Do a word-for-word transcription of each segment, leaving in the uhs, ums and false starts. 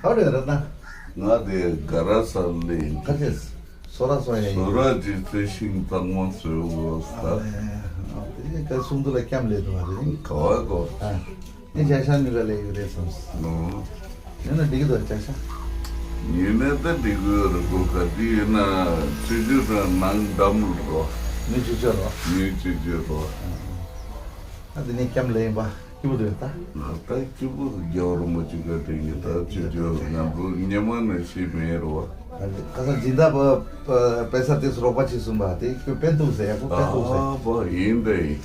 ག་རེ་རེད་ན། ང་དེ་ག་ར་ས་ལེ་ཡིན། ཁ་ཆེ། སོ་ར་སོ་ཡ་ཡིན། སོ་ར་ཅིག་ཚེ་ཤིང་ཐང་མ་བཟོས་དགོས་ཨ་ས། ལེ། ཨ་དེ་ག་སུང་དུ་ལ་སྐྱམ་ལེ་དུ་བ་རེད། ག་བ་གོ། ཨ་ནི་ཇ་ཤ་ནི་ར་ལེ་ཡོད་རེད་སམ། ནོ། ཡིན་ན་འགྲིག་གི་འདུག་ཇ་ཤ། ཡིན་ན་ད་འགྲིག་གི་ཡོད་རེད་གོ། ག་དུས་ཡིན་ན་ཚུལ་ཆུ་དང་ནང་འདམ་རོ། ནུས་ཆུ་ཆོ་རོ། ནུས་ཆུ་ཆོ་རོ། ཨ་དེ་ནི་སྐྱམ་ལེ་ཡིན་པ། སྐྱིད་པོ་འདུག་ད། ང་ད་སྐྱིད་པོ་རྒྱལ་བ་རིན་པོ་ཆེ་བཀའ་དྲིན་གྱིས་ད་ཅི་བྱོས་ང་ཚོ་སྙེ་མ་ནས་ཤི་མེད་རོ། ཁ་སང་སྦྱིན་བདག་པ་པ་པེ་ས་དེ་རོགས་པ་བྱེད་གསུངས་པ་དེ་ཁྱོད་པན་ཐུག་ཟེར་ཡག་པོ་པན་ཐུག་ཟེར། ཨ་པ་ཡིན་ད་ཡིན།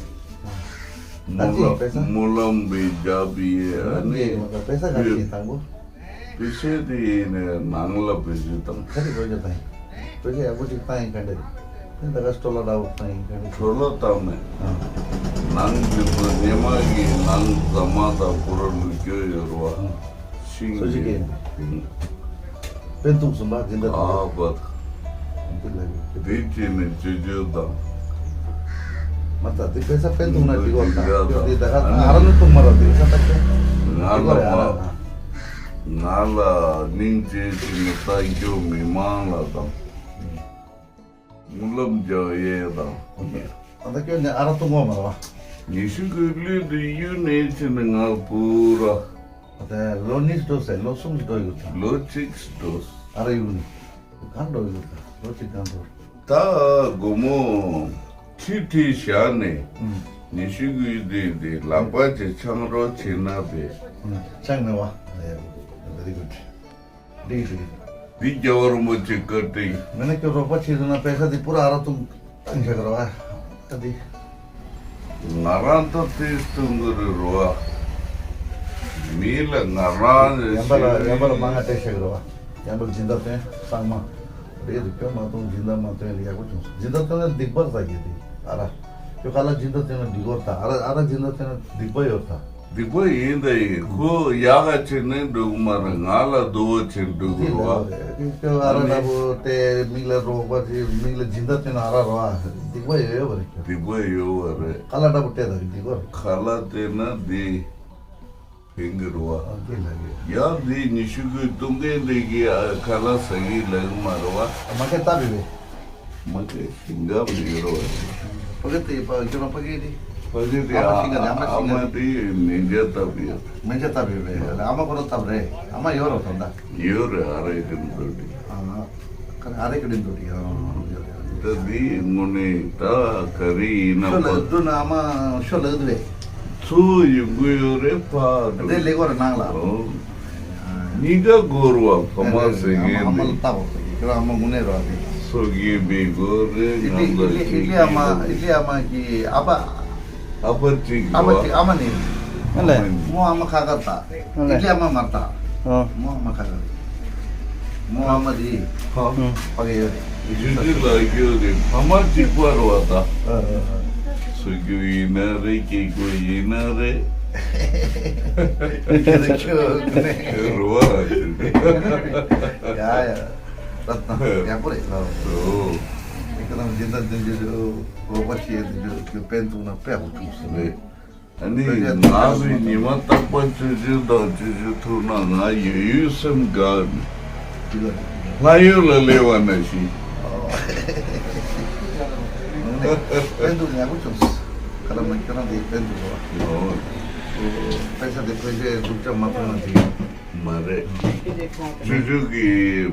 ད་ཅི་ཡིན་པེ་ས། སྨོན་ལམ་པའི་རྒྱབ་པའི་ཨ་ནི། པེ་ས་ག་ཅི་ཡིན་དང་པོ། བེད་སྤྱོད་དེ་ཡིན་ནས་ནང་ལ་བེད་སྤྱོད་དང་། ཁ་རི་བེད་སྤྱོད་དང་། བེད་སྤྱོད་ཡག་པོ་ཅིག་བཏང་ཡིན་ག་འདྲ་རེད། ད་ག་སྤྲོ་ལ་ར་བོ་བཏང་ཡིན་ག་འདྲ། སྤྲོ་ལ་བཏང་ནས། ཨ། ནང་དེ་ཚོ་སྙེ་མ་གི་ནང་རྫ་མ་དང་ཁོ་ར་ལུ་སྐྱོ་ཡོད་རེད་བ། ཨ། ཤིང་སོ་ཅིག་གི་གན་ཡིན། པན་ཐུག་གསུམ་པ་འཛིན་གྲྭ་དང་། ཨ་པ། འདི་ལ་ཡོད། དེ་བྱས་ནས་ཅོ་ཅོ་དང་། མ་ད་དེ་པེ་ས་པན་ཐུག་ན་འགྲིག་གོ་ད། ད་ཁྱོད་འདི་ད་ག་ཨ་ནི་ཨ་ར་ནུ་ཐུག་མ་ར་འདི་ས་ད་ཁྱོད། ང་ལ་འགྲིག་གོ་རེད་ཨ་ར་མ། ན། ང་ལ་སྙིང་རྗེ་ཅིག་ནི་ལྟ་སྐྱོ་མི་མང་ལ་དང་། སྨོན་ལམ་རྒྱག་ཡས་དང་། ཨ་ད་ཁྱོད་ནི་ཨ་ར་ཐུག་གོ་མ་ར་བ། ཉི་ཤུ་གི་གླུད་དུ་གཡུག་ནས་ཕྱིན་ནས་ང་བུ་ར། ཨ་ད་ལོ་གཉིས་འགྲོ་ཟེར་ལོ་གསུམ་འགྲོ་ཡོད་ད། ལོ་གཅིག་འགྲོ། ཨ་ར་གཡུག་ནས། གང་འགྲོ་ཡོད་ད་ལོ་གཅིག་གང་འགྲོ། ད་སྒོར་མོ་ཁྲི་ཁྲི་བཞག་ནས་ཨུམ། ཉི་ཤུ་གི་དེ་དེ་ལག་པ་ཅིག་འཆང་རོགས་བྱེད་ན་བས། ཨུམ། འཆང་མེད་བ། ཨེ། very good། འགྲིག་འགྲིག་འདི་རྒྱལ་བ་རིན་པོ་ཆེ་བཀའ་དྲིན། མེད་ན་ཁྱོད་རོགས་པ་བྱེད་འདུག་ན་པེ་ས་འདི་པུ་ར་ཨ་ར་ཐུག་བཏང་བཞག་རོགས་ཨ། ཨ་འདི། ང་རང་ད་དེ་གཏོང་གི་རེད་རོ། མི་ལ་ང་རང་ཡན་པ་ལ་ཡན་པ་ལ་མ་ང་སྤྲད་བཞག་རོགས་ཨ། ཡན་པ་ལ་སྦྱིན་བདག་སྟོན་ཚང་མ། རེད་རེད་ཁྱོད་མ་གཏོང་སྦྱིན་བདག་མ་སྟོན་ལ་ཡག་པོ་བྱུང་སོང་། སྦྱིན་བདག་སྟོན་ན་སྡིག་པར་ཟ་གི་དེ་ཨ་ར། ཁྱོད་ཁ་ལག་སྦྱིན་བདག་སྟོན་ན་སྡིག་པར་ད་ཨ་ར་ཨ་ར་སྦྱིན་བདག་སྟོན་ན་སྡིག་པ་ཡོད་ད། སྡིག་པ་ཡིན་ད་ཡིན་ཁོ་ཡག་ག་བྱེད་ནས་འགྲོ་གི་མ་རེད། ང་ལ་སྡུག་པ་བྱེད་འགྲོ་གི་རེད་བ། ཁྱོད་ཨ་ར་འདྲ་པོ་དེ་མི་ལ་རོགས་པ་བྱེད་མི་ལ་སྦྱིན་བདག་སྟོན་ན་ཨ་ར་རོ་ཨ་སྡིག་པ་ཡོད་ཡོད་པ་རེད་ཁྱོད། སྡིག་པ་ཡོད་པ་རེད། ཁ་ལག་འདྲ་པོ་སྤྲད་ད་གི་སྡིག་པ་རེད། ཁ་ལག་སྤྲད་ན་འདི། ཕན་གི་རུ་བ། ཨ་འདི་ལ་གི། ཡང་འདི་ཉི་ཤུ་གི་སྟོན་ཀའི་འདི་གི་ཨ་ཁ་ལག་ཟ་གི་ལ་གི་མ་རུ་བ། མ་ཁེ་ཏ་བི་བེ། མ་ཁེ་ཤིང་ག་བི་ཡོད་རུ་བ། ཕ་གི་དེ་ཕ་གི་ཁྱོད་རང་ཕ་གི་དེ། ཕ་གི་དེ་ཨ་མ་ཤིང་ག་དེ་ཨ་མ་ཤིང་ག་དེ། ཨ་མ་དེ་མེ་འཇའ་ལྟ་བུ་ཡོད། མེ་འཇའ་ལྟ་བུ་ཡོད་རེད། ཨ་མ་ཁོ་རང་ལྟ་བུ་རེད། ཨ་མ་ཡོད་རུ་ད་ད། ཡོད་རེད། ཨ་རེ་གི་འདུག་དེ། ཨ། ཨ་རེ་ཀི་ལིན་དུ་ཡང་ད་འདི་དངོས་གནས་ད་ག་རེ་ཡིན་ན་ཤོ་ལ་པ་དུ་ན་མ་ཤོ་ལ་དུ་བས། ཚུ་ཡོང་གི་ཡོད་རེད་པ། དེ་ལེགས་པར་གནང་ལ། ཨོ། གཉིས་ཀ་སྒོར་བ་ཕ་མ་ཟེར་མཁན་ཨ་མ་ལ་འདི། ལྟ་བ་ཟེར་གི་ཁྱོད་ཨ་མ་དངོས་གནས་ར་དེ། སོ་གི་མི་སྒོར་རེད། ང་ལ་ཅིག་ཨི་ལི་ཨ་མ་ཨི་ལི་ཨ་མ་གི་ཨ་ཕ། ཨ་ཕ་གཅིག་ཨ་མ་རེད་བ། གཅིག་ཨ་མ་ནི། ཨ་ལས། མོ་ཨ་མ་ཁ་ཁ་ད། ཨ་ལས། ཨི་ལི་ཨ་མ་མར་ད། ཨ། མོ་ཨ་མ་ཁ་ཁ་རེད། མོ་ཨ་མ་དེ། ཨ། ཕ་གི་ཡོད་རེད། ཇུ་ཇུ་ལ་རྒྱུ་རེད། ཕ་མ་གཅིག་པ་རེད་བ་ད། ཨ་ཨ་ཨ། སོ་རྒྱུ་ཡིན་ན་རེད། སྐྱེ་རྒྱུ་ཡིན་ན་རེད། ཁྱོད་ཁྱོད་ཁྱོད་རེད་བ། ཡ་ཡ། ད་ད་ཡག་པོ་རེད་ལ། ཨོ། ཁྱོད་རང་སྦྱིན་བདག་འདི་འདྲ་རོགས་པ་བྱེད་འདི་འདྲ་ཁྱོད་པན་བཙུགས་ན་དཔེ་ཡག་པོ་བྱུང་སོང་། རེད། ཨ་ནི་ང་ཚོའི་ཉི་མ་རྟག་པར་ཆུ་ཆུ་དང་ཆུ་ཆུ་ཐུག་ན་ང་ཡོད་ཡོད་སེམས་དགའ། ལྷ་ཡུལ་ལ་སླེབས་པ་ནང་བཞིན། ཕན་ཐོགས་ཡག་པོ་བྱུང་སོང་། ཁ་ལ་མ་ཁྱོད་རང་དེ་ཕན་ཐོགས་པ། ཨོ། པེ་ས་དེ་ཕན་ཆད་སྡུག་ཅག་མ་མཐོང་ན་འགྲིག་མ་རེད། ཆུ་ཆུ་གི་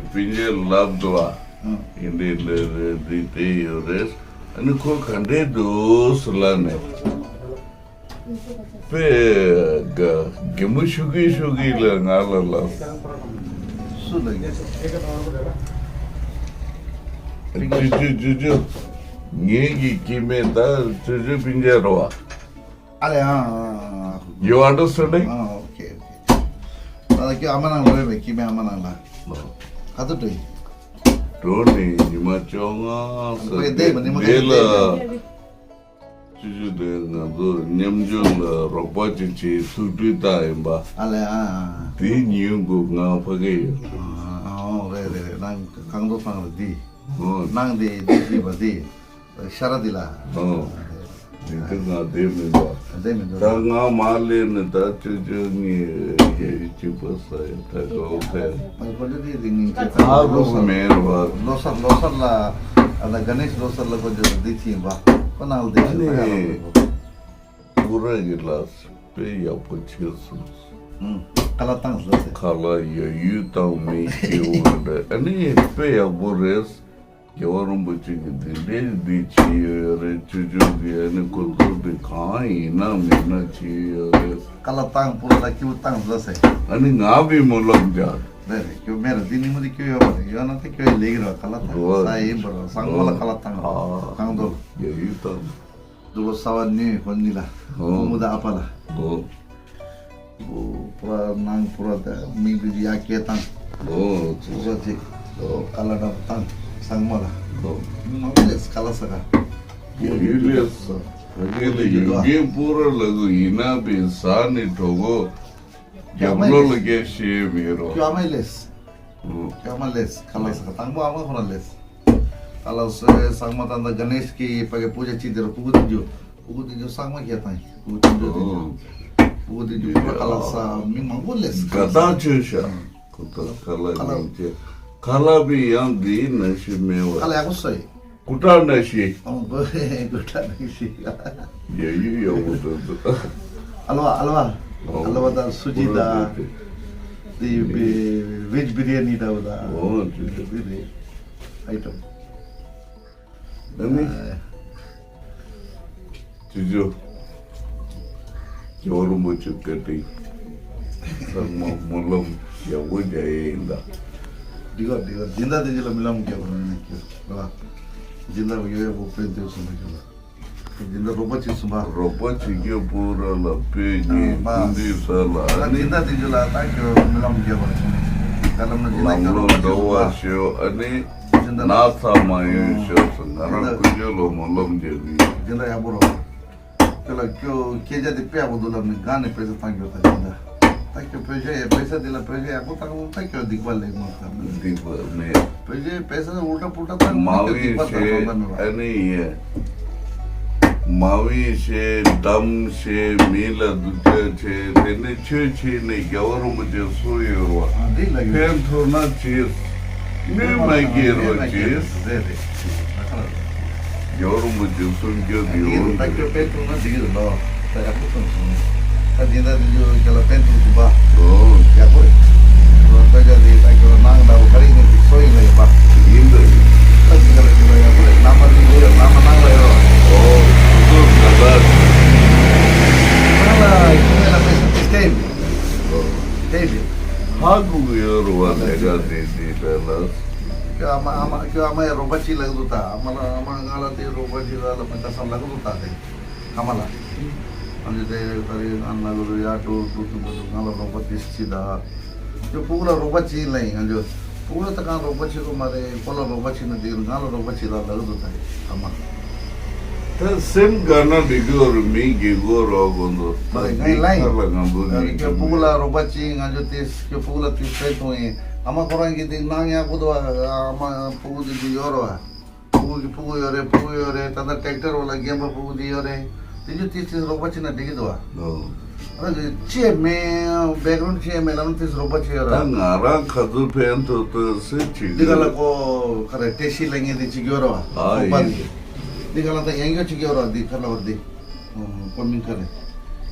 སྤུན་མཆེད་ལབ་འདུག་ཨ། ཨང་། ཡིན་འདི་འདི་རེད་འདི་དེ་ཡོད་རེད། ཨ་ནི་ཁོ་ག་འདྲས་འདུག་སུ་ལ་ནས། པེ་ག་གད་མོ་ཤུ་གི་ཤུ་གི་ལ་ང་ལ་ལ། སུ་ལ་ཡིན། ཅུ་ཅུ་ཅུ་ཅུ། ངེད་ཀྱི་སྐྱེ་དམན་ད་ཅུ་ཅུ་སྤུན་མཆེད་རེད་བ། ཨ་ལེ་ཨང་ཨང་ཨང་། You understanding? ཨང་། ཨོ་ཁེ་ཨོ་ཁེ། ད་ལྟ་ཁྱོད་ཨ་མ་ནང་ལོས་པའི་སྐྱེ་དམན་ཨ་མ་ནང་ལ། ལོ། ག་ཚོད་འགྲོ་ཡིན། འགྲོ་ནས་ཉི་མ་བཅོ་ལྔ་ཟེར་ཁོས་བསྡད་མ་ཉི་མ་ག་འདི་ལ། ཚོད་བསྡད། ཅུ་ཅུ་དེ་ང་ཚོ་མཉམ་འཇོག་ལ་རོགས་པ་ཅིག་བྱེད་ཐུགས་སྤྲུལ་བཏང་ཡིན་པ། ཨ་ལེ་ཨང་ཨང་། དེའི་ཉིན་གུ་ང་ཕ་གི་ཡོད། ཨང་ཨང་། ཨོ་རེད་རེད་རེད། ནང་གང་དུ་ཚང་རེད་འདི། ཨོ། ནང་དེ་འདི་ཞེས་པ་འདི། ཤ་ར་འདི་ལ། ཨོ། དེ་དུས་ང་བསྡད་མི་འདུག་བསྡད་མི་འདུག་ད་ང་མར་སླེབས་ནས་ད་ཅོ་ཅོ་གཉིས་གཅིག་པ་ས་ཡ་ད་གའུ་ཕེ། ཨ་ཁོ་ལེ་དེ་དེ་ངིན་ཅེ་ད་ཨ་ལོ་ས་རུ་མེ་རུ་བ། ལོ་སར་ལོ་སར་ལ་ཨ་ད་ག་ནེཤ་ལོ་སར་ལ་ཁོ་ཅོ་འདི་ཅི་ཡིན་པ་ཁོ་ནང་ལ་བསྡད་ཨ་ཤི་ད་ཡ་ནི་ལ་ཁོ། ཁོ་ར་གི་ལ་དཔེ་ཡག་པོ་བྱས་སོང་། ཨུམ། ཁ་ལག་བཏང་ཟེར་ཏེ། ཁ་ལག་ཡ་ཡུལ་བཏང་མི་སྐྱེ་བོ་འདྲ་ཨ་ནི་དཔེ་ཡག་པོ་རེད། རྒྱལ་བ་རིན་པོ་ཆེ་གིས་འདི་འདྲའི་འདི་བྱས་ཡོད་རེད། ཅོ་ཅོ་གིས་ཨ་ནི་ཁོ་ཚོ་འདི་གང་ཡིན་ན་མིན་ན་བྱས་ཡོད་རེད། ཁ་ལག་བཏང་པོ་ལ་སྐྱིད་པོ་བཏང་ཟེར་ཟེར། ཨ་ནི་ང་བི་སྨོན་ལམ་རྒྱག་རེད་རེད། སྐྱོ་མེད་ར་འདི་ནི་མོ་འདི་སྐྱོ་ཡོད་པ་རེད། ཡོད་ན་ད་སྐྱོ་ཡི་ལེགས་ར་ཁ་ལག་བཏང་རོ་ས་ཡིན་པ་ར་སང་མོ་ལ་ཁ་ལག་བཏང་ར་གང་དོ། ཡ་ཡུལ་བཏང་། འདུག་ལོ་ས་བ་ནུས་ཁོ་གཉིས་ལ། ཨོ། ཁོ་མོ་དང་ཨ་ཕ་ལ། ཨོ། པུ་ར་ནང་པུ་ར་དང་མིག་དུ་ཡ་སྐད་བཏང་། ཨོ། པུ་ར་ཅིག་ཨོ། ཀ་ལ་འདྲ་བཏང་སང་མ་ལ། ཨོ། མ་མི་ལས་ཀ་ལ་ས་ག་ཡ་ཡུལ་ལས་ས་ག་ལ་ཡུལ་རྒན་པུ་ར་ལ་གུ་ཡིན་ན་པའི་ས་ནི་གྲོ་གོ་རྒྱབ་ལོ་ལ་སྐད་ཤེས་མེད་རོ། ཀྱོ་ཨ་མ་ལས། ཨོ། ཀྱོ་ཨ་མ་ལས་ཀ་ལ་ས་ག་དང་པོ་ཨ་མ་ཁོ་ར་ལས། ཀ་ལ་སོའི་སང་མ་ད་ད་ག་ནེཤ་གི་པ་གི་པུ་ཇ་ཅི་དེ་རུ་ཕྲུ་གུ་དེ་འཇུ། ཕྲུ་གུ་དེ་འཇུ་སང་མ་ཁྱེད་དང་ཕྲུ་གུ་དེ་འཇུ་དེ་འཇུ། ཕྲུ་གུ་དེ་འཇུ་ཕུ་ལ་ཀ་ལ་ས་མི་མང་པོ་ལས། དགའ་ཐག་ཆོད་ཤག་ཁོ་ཐག་ཁ་ལ་ཉིན་བྱེད་ཁ་ལ་བི་ཡང་འདིའི་ན་ཤི་མེ་བ། ཁ་ལ་ཡག་པོ་སོ་ཡི། ཀུ་ཏྲ་ན་ཤི། ཨོ་གོ་ཀུ་ཏྲ་ན་ཤི། ཡ་ཡུ་ཡ་བོ་དོ་དོ། ཨ་ལ་བ་ཨ་ལ་བ། ཨ་ལ་བ་ད་སུ་ཅི་ད། དེ་བེ་ཝེཇ་བི་རི་ཡ་ནི་འདྲ་བོ་དང་། ཨོ་ཅི་ཅི། བི་རི་ཨའི་ཊམ། ཨ་ནི། ཅི་ཅོ། རྒྱལ་བ་རིན་པོ་ཆེ་བཀའ་དྲིན། ཚང་མ་སྨོན་ལམ་ཡག་པོ་རྒྱག་ཡས་ཡིན་ད། འདི་ག་འདི་ག་སྦྱིན་བདག་དེ་ཅི་ལ་སྨོན་ལམ་རྒྱག་པ་རེད་ནི་ཁྱོད་ར། སྦྱིན་བདག་ཡོད་ཡོད་པོ་དཔེ་འདོད་སོང་ན་ཁྱོད་ར། འདི་འདྲ་རོགས་པ་བྱེད་གསུངས་པ། རོགས་པ་བྱེད་རྒྱུ་པོ་ར་ལ་དཔེ་ཉིད་ཀུན་འདུས་ས་ལ་ཨ་ནི། འདི་འདྲ་དེ་ཚོ་ལ་ད་ཁྱོད་སྨོན་ལམ་རྒྱབ་པར་བྱུང་ནས། ད་ལམ་ན་འདི་འདྲ་ལམ་ཁྱོད་ལོ་རོགས་པ་བྱེད་འགྲོ་བ་གསུངས་པ། ཞོ་ཨ་ནི། འདི་འདྲ་ན་ཚ་མ་ཡོང་ཤོག་ཟེར་ང་རང་ཀུན་སྤྱོད་ལ་སྨོན་ལམ་རྒྱབ་ཀྱི་ཡོད། འདི་འདྲ་ཡག་པོ་རོགས། ཁྱོད་ལ་ཁྱོད་སྐད་ཆ་དེ་དཔེ་ཡག་པོ་འདུག་ལབ་ནས་སྒང་ནས་པེ་ས་བཏང་རྒྱུ་ད་འདི་འདྲ། ད་ཁྱོད་བོད་ཆས་ཡ་པེ་ས་དེ་ལ་བོད་ཆས་ཡག་པོ་བཏང་ད་ཁྱོད་སྡིག་པ་ལེགས་མ་བཏང་། སྡིག་པ་མེད། བོད་ཆས་པེ་ས་ཨུལ་ཊ་པུལ་ཊ་བཏང་མ་ད་ཁྱོད་སྡིག་པ་བཏང་སོང་ད་མེད་པ། ཨ་ནི་ཡེ། མ་འོས་ཤེས་གཏམ་ཤེས་མི་ལ་སྡུག་ཅག་བྱས་དེ་ནི་ཆོས་བྱས་ནས་རྒྱལ་བ་རིན་པོ་ཆེ་སུ་ཡོད་རོ། ཨ་འདི་ལ་ཡོད། ཕན་ཐོགས་ན་བྱས། གནོད་མ་སྐྱེལ་རོགས་གནོད་མ་སྐྱེལ་བྱས། རེད་རེད། ད་ག་ལ་རེད། རྒྱལ་བ་རིན་པོ་ཆེ་གསུང་རྒྱུ་འདི་འདི་ཡོད་ད་རེད། ཁྱོད་དཔེ་ཐུག་ན་འགྲིག་གི་རེད་ལོ། ད་ཡག་པོ་གསུངས་སོང་། ད་འདི་ད་འདི་ཡོད་ཁྱོད་ལ་དཔེ་ཐུག་ཐུག་པ། ཨོ། ཡག་པོ་རེད། ད་ཁྱོད་འདི་ད་ཁྱོད་ནང་ད་བོ་ག་རེ་ཡིན་ནི་སོ་ཡིན་ལ་ཡོད་པ། ཡིན་འདུག་ད་འདི་ག་ལ་ཁྱོད་ལ་ཡག་པོ་རེད། ནང་མ་འདི་ཡོད་ཡོད་ནང་མ་ནང་ལ་ཡོད། ཨོ། ཁོ་ཚོ་ད་ད། ནང་ལ་ཁྱོད་ལ་དཔེ་ཐུག་ཐུག་སྐད་ཡིན། ཨོ། སྐད་ཡིན། ཧ་གོ་གི་ཡོད་རེད་བ་ལས་ཀ་དེ་འདི་ད་ལ། ཁྱོད་ཨ་མ་ཨ་མ་ཁྱོད་ཨ་མ་ཡ་རོགས་པ་གཅིག་ལབ་ཀྱི་འདུག་ད། ཨ་མ་ལ་ཨ་མ་ང་ལ་དེ་རོགས་པ་གཅིག་ལ་ལ་མི་ད་སང་ལབ་ཀྱི་འདུག་ད་དེ། ཨ་མ་ལ། ཨ་ནི་དེ་ད་རེས་ང་ལབ་ཀྱི་འདུག་ཡ་འགྲོ་འགྲོ་འགྲོ་འགྲོ་ང་ལ་རོགས་པ་དེ་གཅིག་ད། ཁྱོད་ཕྲུ་གུ་ལ་རོགས་པ་གཅིག་ལབ་ཡིན་ང་ཚོ། ཕྲུ་གུ་ལ་ད་གང་རོགས་པ་བྱེད་དགོས་མ་རེད། ཁོ་ལ་རོགས་པ་བྱེད་ན་འགྲིག་ང་ལ་རོགས་པ་བྱེད་ལ་ལབ་ཀྱི་འདུག་ད་ཨ་མ། ད་སེམས་དགའ་ན་འགྲིག་གི་རེད། མི་དགེ་སྒོ་རོགས་དགོས་འདུག་མ་རེད་ང་ཡི་ལབ་ཡིན། ཁ་ལ་ང་ཚོ་ནི་ཁྱོད་ཕྲུ་གུ་ལ་རོགས་པ་གཅིག་ང་ཚོ་དེ་ཁྱོད་ཕྲུ་གུ་ལ་དེ་སྤྲད་ཐུབ་ཡིན། ཨ་མ་ཁོ་རང་གིས་དེ་གནང་ཡག་པོ་འདུག་ཨ་མ་ཕྲུ་གུ་དེ་འདི་ཡོད་རེད་བ། ཕྲུ་གུ་གི་ཕྲུ་གུ་ཡོད་རེད། ཕྲུ་གུ་ཡོད་རེད། ད་ལྟ་ཊེག་ཊར་འོག་ལ་རྒན་པ་ཕྲུ་གུ་འདི་ཡོད་རེད། དེ་ཚོ་ཏིས་ཏིས་རོགས་པ་བྱེད་ན་འགྲིག་གི་འདུག་བ། ཨོ། ཨ་ནི་ཅི་ཡང་མེད། བེག་རོན་ཌི་ཅི་ཡང་མེད་ལ་ནི་ཏིས་རོགས་པ་བྱེད་ཡོད་ད་རེད། ང་རང་ག་ཚོད་ཕན་ཐོགས་ཐོགས་སེ་བྱེད་འདི་ག་ལ་གི་ཀོ་ག་རེ་ཏེ་ཤི་ལ་ངེས་དེ་བྱེད་ཀྱི་ཡོད་རེད་བ། ཨ་ཁོ་པ་ཡིན། འདི་ག་ལ་ད་ཡང་སྐྱོ་བྱེད་ཀྱི་ཡོད་རེད་བ། འདི་ཁ་ལ་བ་འདི། ཨོ་ཁོ་མིང་ག་རེ།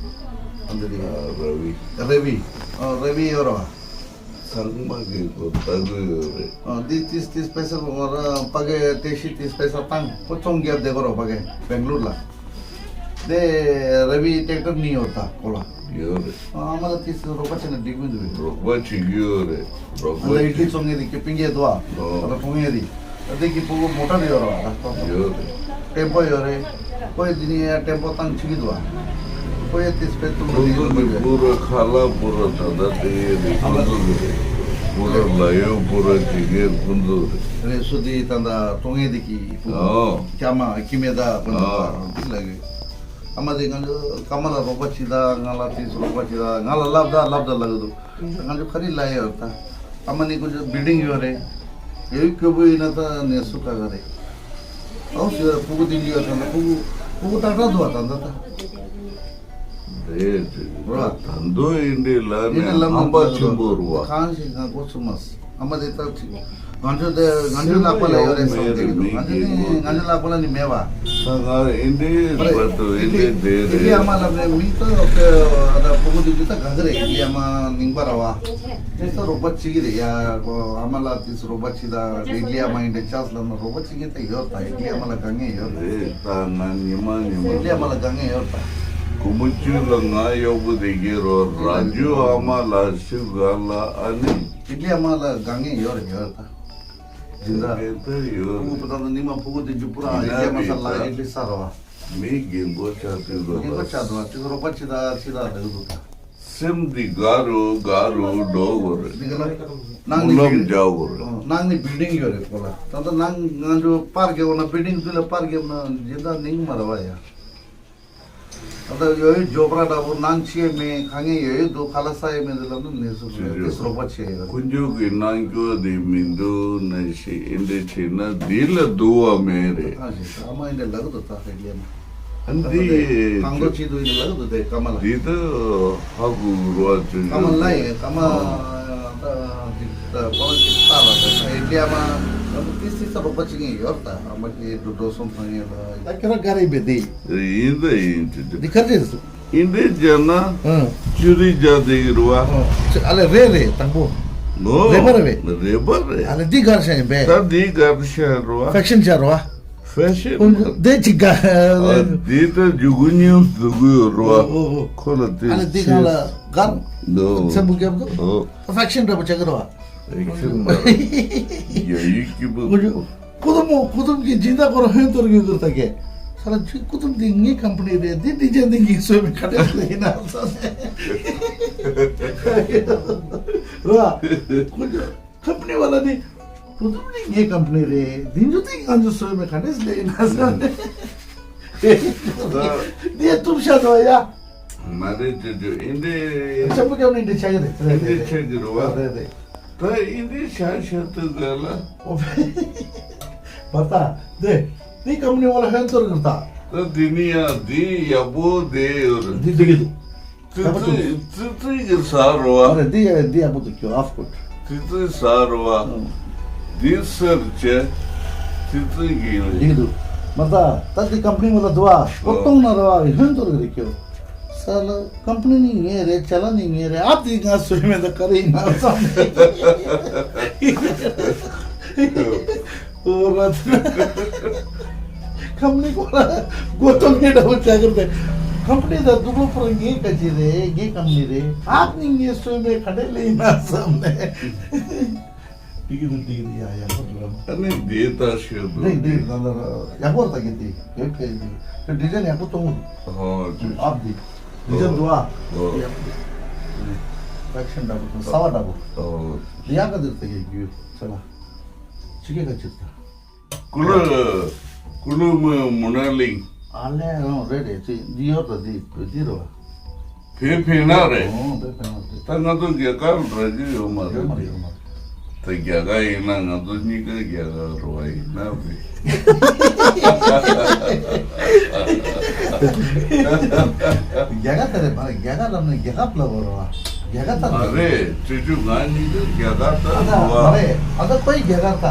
ཨ་འདི་རེད། ཨ་ར་བི། ར་བི། ཨ་ར་བི་ཡོད་རེད་བ། ཚང་མ་གི་གོ་ལྟ་གི་ཡོད་རེད། ཨ་འདི་ཏིས་ཏིས་པེ་ས་ཁོ་ར་ཕ་གི་ཏེ་ཤི་ཏིས་པེ་ས་བཏང་ཁོ་ཚོང་རྒྱབ་བསྡད་ཀྱི་རེད་ཕ་གི་བེང་ལུར་ལ། དེ་ར་བི་ཊེག་ཊར་གཉིས་ཡོད་ད་ཁོ་ལ། ཡོད་རེད། ཨ་མ་ལ་ཏིས་ཏིས་རོགས་པ་བྱས་ན་འགྲིག་མི་འདུག་རོགས་པ་བྱེད་ཀྱི་ཡོད་རེད། རོགས་ཨ་ལ་ཡི་ཏི་པ་བྱེད་ཚོང་ངེ་རིགས་ཀྱི་པིན་རྒྱལ་དུ་ཨ། ཨོ། ཨ་ལ་ཐོང་ངེ་རིགས། ཨ་དེ་གི་ཕྲུ་གུ་མོ་ཊར་ཡོད་ར་ཨ་ལ་ཐོང་། ཡོད་རེད། ཊེམ་པོ་ཡོད་རེད། ཁོས་འདི་ནས་ཡང་ཊེམ་པོ་བཏང་ཆུག་གི་འདུག་ཨ། ཁོ་ཡ་ཏིས་པེ་ཏུ་ཁོང་ཚོ་གི་པུ་ར་ཁ་ལག་པུ་ར་ད་ལྟ་དེ་ཡོད་རེད། ཁོང་ཚོ་གི་རེད། པུ་ར་ལ་ཡོད་པུ་ར་དེ་གའི་ཁོང་ཚོ་རེད། རེད་སུ་དེ་ད་ད་ཐོང་ངེ་དེ་གི་ཕྲུ་གུ། ཨོ། སྐྱ་མ་ཁྱི་མེ་ད་ཁོང་ཚོ་ཨོ། དེ་ལ་གི། ཨ་མ་དེ་ང་ཚོ་ཀ་མ་ལ་རོགས་པ་བྱེད་ད་ང་ལ་ཏིས་རོགས་པ་བྱེད་ད་ང་ལ་ལབ་ད་ལབ་ད་ལབ་གི་འདུག་ང་ཚོ་ག་རེ་ལབ་ཡོད་ད། ཨ་མ་ནི་ཁོ་ཚོ་བིལ་ཌིང་ཡོད་རེད། ཡོད་སྐྱོ་པོ་ཡིན་ན་ད་གནས་ཚུལ་ཁག་ཁག་རེད། ཨོ་ཟེར་ཕྲུ་གུ་དེ་འདྲ་ཡོད་ད་ན་ཕྲུ་གུ་ ཕྲུ་གུ་ཏག་ཏག་འདུག་བ་ད་ལྟ་ད། རེད་རེད། ར། ད་འདོད་ཡིན་འདྲི་ལ་ནས་ཡིན་ལ་ཧམ་པ་ཆེན་པོ་རུ་བ། གང་ཞིག་ང་གོ་ཚུགས་མ་སོང་། ཨ་མ་དེ་ལྟར་ཅིག་ང་ཚོ་དེ་ང་ཚོའི་ལག་པ་ལ་ཡོད་རེད་བསམ་གྱི་འདུག་ང་ཚོ་ནི་ང་ཚོའི་ལག་པ་ལ་ནི་མེད་བ། ད་ང་ཨིན་དྲི་བར་དུ་ཨིན་དྲི་དེ་ཨིན་དྲི་རེད། ཨ་མ་ལབ་ནས་མིག་ཏོ་ཨ་ད་ཕྲུ་གུ་དེ་ཅི་ད་ག་གི་རེད། ཨིན་དྲི་ཨ་མ་ནིང་པ་ར་བ། དེ་ཚོ་རོགས་པ་བྱེད་ཀྱི་རེད་ཡ། ཨ་མ་ལ་དེ་ཚོ་རོགས་པ་བྱེད་ད་ཨིན་དྲི་ཨ་མ་ཨིན་དྲི་ཆགས་ལབ་ན་རོགས་པ་བྱེད་ཀྱི་ད་ཡོད་ད། ཨིན་དྲི་ཨ་མ་ལ་དཀའ་ངལ་ཡོད་རེད། རེད་ད་ང་ཉི་མ་ཉི་མ། ཨིན་དྲི་ཨ་མ་ལ་དཀའ་ངལ་ཡོད་ད། ཀུ་མུ་ཅུ་ལ་ང་གཡོག་པོ་དེ་གི་རོ་ར་ཇུ་ཨ་མ་ལ་ཤུ་ག་ལ་ཨ་ནི། ཨིན་དྲི་ཨ་མ་ལ་དཀའ་ངལ་ཡོད་རེད་ཡོད་ད། འཛིན་གྲྭ། དེ་ལྟར་ཡོད། ཕྲུ་གུ་པ་ད་ནི་མ་ཕྲུ་གུ་དེ་འཇུ་པུ་ར་ཨིན་དྲི་ཨ་མ་ས་ལ་ཨིན་དྲི་ས་རོ། མི་རྒན་པོ་ཆགས་དུས་རོ། རྒན་པོ་ཆགས་འདུག་ཅིག་རོགས་པ་ཅི་ད་ཅི་ད་ལེགས་འདུག་ད། སེམས་འདི་དགའ་རུ་དགའ་རུ་འགྲོ་དགོས་རེད། འདི་ག་ལ་ནང་སྨོན་ནི་ལམ་རྒྱག་དགོས་རེད། ནང་ནི་བིལ་ཌིང་ཡོད་རེད་ཁོ་ལ། ད་ལྟ་ནང་ང་ཚོ་པར་རྒྱབ་ན་བིལ་ཌིང་དེ་ལ་པར་རྒྱབ་ན་སྦྱིན་བདག་ནིང་མ་ར་བ་ཡ། ད་ལྟ་ཡོད་ཡོད་ཇོ་པ་ར་འདྲ་པོ་ནང་ཆེ་མེད་ག་ངས་ཡོད་ཡོད་འདུག་ཁ་ལ་ས་ཡོད་མེད་དེ་ལ་ནི་ནས་སུ་རེད་དེ་སོགས་པ་ཆེ་ཡོད། དཀོན་མཆོག་གི་རྣམ་འགྱུར་དེ་མི་འདུག་ནས་ཤི་ཨིན་དྲི་བྱས་ན་འདི་ལ་འདུ་བ་མེད་རེད། ཨ་ཞེས་ཨ་མ་ཨིན་དྲི་ལ་གི་འདུག་ད་ཧེ་ལེ་མ། ཨ་འདི་གང་དུ་ཅི་འདུག་ཡིན་ལ་གི་འདུག་དེ་ཀ་མ་ལ། འདི་ད་ཧ་གུ་རུ་བ་ཅུ་ཀ་མ་ལ་ཡིན་ཀ་མ་ད་འདི་ད་ཀོ་ལ་ཅི་ལྟ་ལ་ད་ཧེ་ལེ་མ། ད་ཏི་སི་ས་རོགས་པ་ཅི་ཡིན་ཡོད་ད་ཨ་མ་གི་འགྲོ་འགྲོ་སོང་ཐང་ཡིན་ལ། ད་ཁྱེད་རང་ག་རེ་ཡིན་པས་དེ། ཡིན་ད་ཡིན་ཅི་འདི་ག་རེ་རེད། ཨིན་དྲི་བྱས་ན་ཨང་། ཅུ་རི་བྱས་དེ་གི་རུ་བ། ཨང་། ཅི་ཨ་ལེ་རེད་རེད་དང་པོ། ནོ། རེད་པ་རེད་པས། རེད་པ་རེད། ཨ་ལེ་འདི་གར་ཤ་ཡིན་པས། ད་འདི་གར་ཤ་རུ་བ། ཕེག་ཤན་བྱས་རུ་བ། ཕེག་ཤན། ཁོང་ཚོ་དེ་ཅི་ག་ཨ་འདི་ད་འཇུ་གུ་ཉུང་སུ་གུ་རུ་བ། ཨོ་ཨོ་ཨོ། ཁོ་ལ་དེ་ཨ་ལེ་འདི་གང་ལ་གར། ནོ། ཚན་པོ་རྒྱབ་གི་ཨོ། ཕེག་ཤན་འདྲ་པོ་བྱ་གི་རུ་བ། ཕེག་ཤན་མ་རེད། ཡ་ཡི་སྐྱིད་པོ། ཁོ་ཚོ་མོ་ཁོ་ཚོ་གི་སྦྱིན་བདག་ཁོ་རང་ཧོན་གཏོར་གི་གུར་ད་གེ། ས་ལ་ཅི་ཁོ་ཚོ་འདི་ངའི་ཀམ་པ་ནི་རེད། འདི་འདི་ཅན་འདི་ངའི་སོས་མི་ཁ་བྲལ་ལེ་ཡིན་ན་ས་ནས། ར། ཁོ་ཚོ་ཀམ་པ་ནི་བ་ལ་ནི་ཁོ་ཚོ་ནི་ངའི་ཀམ་པ་ནི་རེད། འདི་ཚོ་འདི་ང་ཚོ་སོས་མི་ཁ་བྲལ་ལེ་ཡིན་ན་ས་ནས། འདི་ཐུབ་ཤ་ཚོ་ཡ། མ་རེད་ཅོ་ཅོ་ཨིན་དྲི། ཆེན་པོ་སྐྱབས་ནི་འདི་ཆགས་ཀྱི་རེད། རེད་ཨིན་དྲི་རེད་ཆགས་ཀྱི་རེད་བ། རེད་རེད། ད་ཨིན་དྲི་ཆགས་ཆགས་དུས་ག་ལ། ཨོ་ཕེ། བར་ཐག་འདི། འདི་ཀམ་པ་ནི་བ་ལ་ཧོན་གཏོར་གི་རུ་ད། ད་འདི་ནི་ཡང་འདི་ཡག་པོ་བསྡད་ཡོད་རེད། འདི་འདི་གི་འདུག་ཙི་ཙི་ཙི་ཙི་གི་ཟ་རོ་བ། རེད་འདི་ཡ་འདི་ཡག་པོ་འདུག་ཁྱོད་ཨ་ཕ་ཀོད། ཙི་ཙི་ཟ་རོ་བ། ཨང་། འདི་སར་བྱས། ཙི་ཙི་གི་རེད། འདི་གི་འདུག་མ་ད་ད་འདི་ཀམ་པ་ནི་བ་ལ་འདུག་ཨ་ཤོག་གཏོང་ན་རོ་བ་ཧོན་གཏོར་གི་རེད་ཁྱོད། ས་ལ་ཀམ་པ་ནི་ནི་ངའི་རེད། ཅ་ལག་ནི་ངའི་རེད། ཨ་དེ་ང་སུ་རེད་མེད་ད་ག་རེ་ཡིན་ན་བསམ་ནས། ཨོ་ར་ད། ཀམ་པ་ནི་ཁོ་ར་མགོ་གཏོང་མཁན་འདྲ་པོ་ཆགས་ཀྱི་རེད། ཀམ་པ་ནི་ད་སྡུག་ལོ་ཕོར་ངའི་ཀ་ཅི་རེད། ངའི་ཀམ་པ་ནི་རེད། ཨ་ནི་ངའི་སུ་རེད་མེད་ག་འདྲ་ལེ་ཡིན་ན་བསམ་ནས། འགྲིག་གི་འདུག་འགྲིག་གི་འདུག་ཡ་ཡག་པོ་འདུག་ར། ཨ་ནི་འདི་ལྟ་ཞིག་འདུག་འགྲིག་འགྲིག་ད་ལྟ་ཡག་པོ་ལྟ་གི་འདུག་ཡོད་ཕེ་འདུག་ཁྱོད་ཌི་ཛའིན་ཡག་པོ་གཏོང་གི་འདུག་ཨོ་ཨབ་འདི་ཌི་ཛའིན་འདུག་ཨ། ཨོ། ཡག་པོ་འདུག་ཕེག་ཤན་འདྲ་པོ་དང་གསར་པ་འདྲ་པོ། ཨོ། འདི་ཡག་ག་འདུག་ལྟ་གི་རྒྱུ་ཚོ་ལ་ཕྱི་རྒྱལ་ག་ཅིག་ད། ཀུ་ལུ་ཀུ་ལུ་མོ་མུ་ན་ལིང་། ཨ་ལས་རང་རེད་རེད་ཅེས་འདི་ཡོད་ད་འདི་འདི་རོ། བོད་ཕན་ན་རེད། ཨོ་བོད་ཕན་ན་རེད། ད་ང་ཚོ་རྒྱ་གར་འགྲོ་རྒྱུ་ཡོད་མ་རེད། ཡོད་མ་རེད་ཡོད་མ་རེད། ད་རྒྱ་གར་ཡིན་ན་ང་ཚོ་གཉིས་ཀ་རྒྱ་གར་རོ་བ་ཡིན་ན་བས། རྒྱ་གར་ད་རེད་མ་རེད། རྒྱ་གར་ལབ་ན་རྒྱལ་ཁབ་ལབ་རོ་བ། རྒྱ་གར་ད་མ་རེད། ཅོ་ཅོ་ང་གཉིས་ཀ་རྒྱ་གར་ད་ཨ་ད་རོ་བ། མ་རེད། ཨ་ད་ཁོའི་རྒྱ་གར་ད་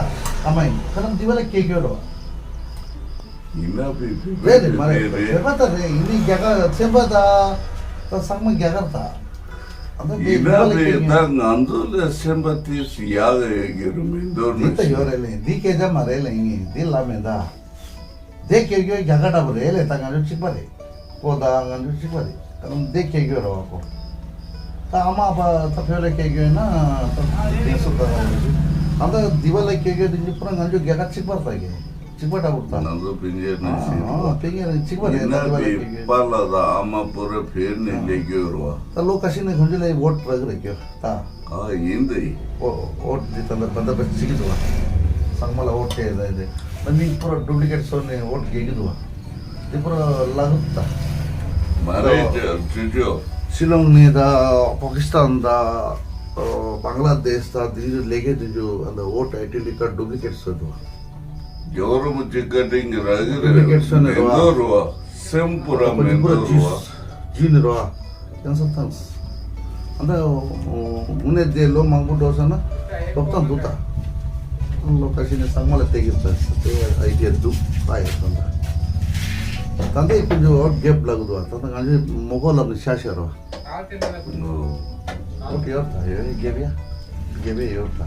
ཨ་མ་ཡིན་ཁ་ནམ་འདི་བ་ལ་སྐད་སྐྱོ་རོ་བ། ཡིན་ན་བས་བས་རེད་རེད་མ་རེད། རེད་རེད། བོད་པ་ད་རེད། ཡིན་ནི་རྒྱ་གར་ཚན་པ་ད་ད་ཚང་མ་རྒྱ་གར་ད་ཨ་ད་འདི་ཡིན་ན་འདི་བ་ལ་སྐད་བས་སྐྱོ། ད་ང་ཚོ་ལ་སེམས་པ་ཏིས་ཡག་ཡོད་ཀྱི་རུ་མི་འདོར་འདི་ན་ད་ཡོད་རེད་ལེ། འདི་སྐད་ཆ་མ་རེད་ལེ། ཡིན་འདི་ལ་མེད་ད། དེ་སྐད་སྐྱོ་རྒྱ་གར་འདྲ་པོ་རེད་ལེ། ད་ང་ཚོ་གཅིག་པ་རེད། ཀོ་ད་ང་ཚོ་གཅིག་པ་རེད། ད་དེ་སྐད་སྐྱོ་རེད་བ་ཀོ། ད་ཨ་མ་ཨ་ཕ་ད་བོད་ལ་སྐད་སྐྱོ་ཡིན་ན་ད་དེ་སུ་ད་ད་ད་ད་འདི་བ་ལ་སྐད་སྐྱོ་དེ་གཉིས་པོ་ང་ཚོ་རྒྱ་གར་གཅིག་པ་ད་གི་གཅིག་པ་འདྲ་པོ་ད། ང་ཚོ་སྤུན་ཀྱག་ནང་བཞིན་རེད་བ། ཨ་སྤུན་ཀྱག་རེད་གཅིག་པ་རེད། ཡིན་ད་ན་འདི་བ་ལ་བའི་སྐད་སྐྱོ། པཱ་ལགས་དང་ཨ་མ་པོ་ར་བོད་ནས་སླེབས་ཡོད་རེད་བ། ད་ལོ་ཁ་ཤས་ནས་ཁོང་ཚོ་ལ་ཝོ་ཊི་རག་གི་རེད་སྐྱོ། ད། ཨ་ཡིན་དེ། ཨོ་ཨོ་འདི་ད་ལྟ་ད་ལྟ་བ་གཅིག་གི་འདུག་བ། ཚང་མ་ལ་ཨོ་ཊི་སྤྲད་ད་ཡིན་དེ། ད་མི་པུ་ར་ཌུབ་ལི་ཀེ་ཊི་བཟོས་ནས་ཨོ་ཊི་རྒྱག་གི་འདུག་བ། འདི་པུ་ར་ལག་ད། མ་རེད་ཅོ་ཅོ་ཅོ། ཤི་ལོང་ནས་ད་པ་ཀི་སི་ཐན་ད་བང་ལ་དེཤ་ད་དེ་ཚོ་ལས་ཀ་དེ་ཚོ་ཨ་ད་ཨོ་ཊི་ཨའི་ཌེན་ཊི་ཀར་ཌུབ་ལི་ཀེ་ཊི་བཟོས་འདུག་བ། རྒྱལ་བ་རིན་པོ་ཆེ་བཀའ་དྲིན་གྱིས་རག་གི་རེད། ཌུབ་ལི་ཀེ་ཊི་བཟོས་ནས་འདུག་བ། མི་འདུག་རུ་བ། སེམས་པུ་ར་མེ་འདུག་རོ། ཇུས་ནི་རོ། ཡང་སང་ཐང་། ཨ་ད་དངོས་གནས་དེ་ལོ་མང་པོ་འགྲོ་ས་ན་ཐོབ་ཐང་འདུག་ད། ཨ་ལོ་ཁ་ཤས་ནས་ཚང་མ་ལ་སྟེར་གི་ཟེར་ས་དེ་ཨའི་ཌི་ཡ་འདུག་ད་ཡ་ད་ད། ད་འདི་ཁོ་ཚོ་འོ་རྒྱབ་ལབ་གི་འདུག་ད་ད་ང་ཚོས་མོ་གོ་ལབ་ནས་ཤ་ཤ་རོ། འོ་དེ་ཡོད་ད་ཡོད་རྒྱབ་ཡ། རྒྱབ་ཡ་ཡོད་ད།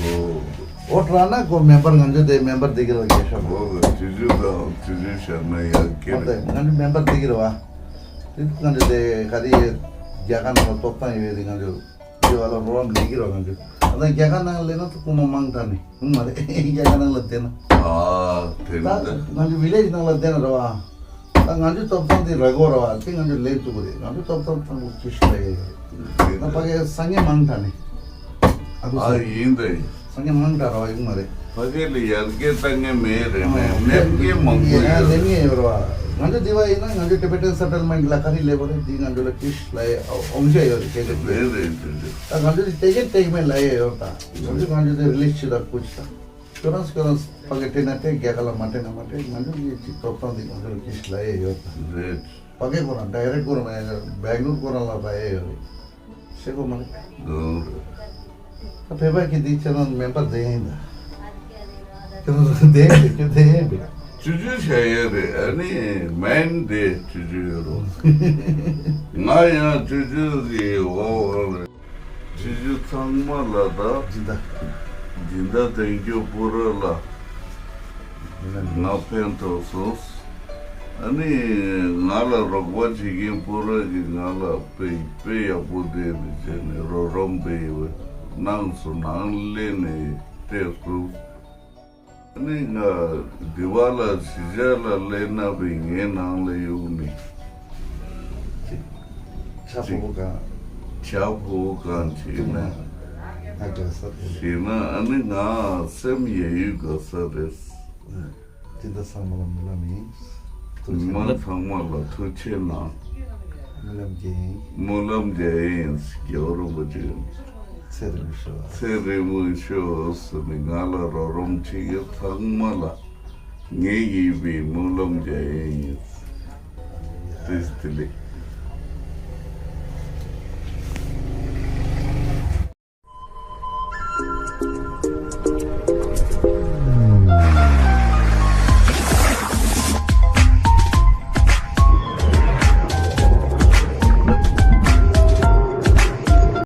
འོ། འོ་དྲ་ན་ཁོ་མེམ་བར་ང་ཚོ་དེ་མེམ་བར་དེ་གི་ལ་རྒྱལ་ཤོག་ལ། འོ་ཇུ་ཇུ་དང་ཇུ་ཇུ་བཤད་ན་ཡག་གི་འོ་དེ་རེད། ང་ཚོ་མེམ་བར་དེ་གི་རེད་བ། དེ་ང་ཚོ་དེ་ག་རེ་རྒྱལ་ཁ་ནང་ལ་ཐོབ་ཐང་ཡོད་དེ་ང་ཚོ་དེ་བ་ལ་རོགས་མི་གི་རོགས་ང་ཚོ་ཨ་ད་རྒྱལ་ཁ་ནང་ལས་ན་ཐུག་གོ་མ་མང་དྲགས་ནི་ཡོང་མ་རེད། རྒྱལ་ཁ་ནང་ལ་བསྡད་ན། ཨ་དེ་ད་རེད་ད། ང་ཚོ་བི་ལེ་ཇི་ནང་ལ་བསྡད་ན་རེད་བ། ད་ང་ཚོའི་ཐོབ་ཐང་དེ་རག་གོ་ར་བ་དེ་ང་ཚོ་ལེན་ཐུབ་ཀྱི་རེད། ང་ཚོའི་ཐོབ་ཐང་དང་པོ་ཅི་ཞིག་ལ་ཡོད་རེད། ད་ཕ་གིའི་སང་ཉིན་མང་དྲགས་ནས་ཨ་ཁུ་ཨ་ཟེར། ཡིན་ད་ཡིན། སང་ཉིན་མང་དྲགས་ར་བ་ཡོང་མ་རེད། ཕ་གི་ལ་ཡར་རྒྱས་གཏང་མཁན་མེད་རེད་ནས་ནེམ་རྒྱས་མང་པོ་ཡོད་ནེམ་རེད། ངེས་ཡོད་ར་བ། ང་ཚོ་དེ་བ་ཡིན་ན་ང་ཚོ་ཊི་བེ་ཊན་སེ་ཊལ་མེན་ཊི་ལ་ག་རེ་ལས་པ་རེད། དེ་ང་ཚོ་ལ་ཅི་ཞིག་ལ་ཡོད་ཨོང་ཤ་ཡོད་རེད་སྐད་ཆ་དེ། རེད་རེད་རེད་རེད། ད་ང་ཚོ་དེ་སྟེགས་ཀྱི་སྟེགས་མེད་ལ་ཡོད་ཡོད་ད། ང་ཚོ་ང་ཚོ་དེ་རི་ལེ་ཤི་ཤི་ད་ཁུ་ཤི་ད། ཁྱོད་རང་ཁྱོད་རང་ཕ་གི་སྤྲད་ན་སྤྲད། རྒྱལ་ཁ་ལ་མ་སྤྲད་ན་མ་སྤྲད། ང་ཚོ་གི་ཅིག་ཐོབ་ཐང་འདི་ང་ཚོ་ལ་ཅི་ཞིག་ལ་ཡས་ཡོད་ད། རེད། ཕ་གི་ཁོ་རང་ཌའི་རེག་ཁོ་རང་ཡ་བེང་ལུར་ཁོ་རང་ལ་ཕ་ཡས་ཡོད་རེད། ཤེས་གོ་མ་རེད། ལོང་རེད། ད་བོད་པ་གི་འདི་ཁྱོད་རང་མེམ་བར་བསྡད་ཡིན་ད། ཁྱོད་རང་བསྡད་ཡིན་ཁྱོད་བསྡད་ཡིན་པས། ཅུ་ཅུ་བྱ་ཡས་རེད། ཨ་ནི་མེན་དེ་ཅུ་ཅུ་ཡོད་རོ། ང་ཡང་ཅུ་ཅུ་གི་འོག་འོག་རེད། ཆེ་ཆུང་ཚང་མ་ལ་དང་། སྦྱིན་བདག་སྦྱིན་བདག་དོན་གཅོད་པུ་ར་ལ་ང་ཕན་ཐོགས་སོང་། ཨ་ནི་ང་ལ་རོགས་པ་བྱེད་མཁན་པུ་ར་གིས་ང་ལ་དཔེ་དཔེ་ཡག་པོ་དེ་ནས་བྱས་ནས་རོགས་རམ་དཔེ་གནང་སོང་། ནང་སླེབས་ནས་བལྟས་སོང་། ནི་ང་འདི་བ་ལ་གཞིས་ཆགས་ལ་སླེབས་ན་བས་ངའི་ནང་ལ་གཡུག་ནི། ཆ་ཕོ་བོ་གང་། ཆ་ཕོ་བོ་གང་བྱེད་ན། ང་དགའ་ས་རེད། བྱེད་ན་ཨ་ནི་ང་སེམས་ཡ་ཡུལ་དགའ་ས་རེད། དེ་འདྲ་ཚང་མ་ལ་སྨོན་ལམ་ཡིན། ཐུགས་རྗེ་མི་མང་ཆེ། ཚང་མ་ལ་ཐུགས་རྗེ་གནང་། སྨོན་ལམ་རྒྱག་ཡིན། སྨོན་ལམ་རྒྱག་ཡིན། རྒྱལ་བ་རིན་པོ་ཆེ། ཚེ་རིང་པོ་ཤོག་ཚེ་རིང་པོ་ཤོག་ཟེར་ནས་ང་ལ་རོགས་རམ་བྱེད་མཁན་ཚང་མ་ལ་ངའི་ཡིད་བཞིན་སྨོན་ལམ་རྒྱག་ཡིན། བཀྲ་ཤིས་བདེ་ལེགས།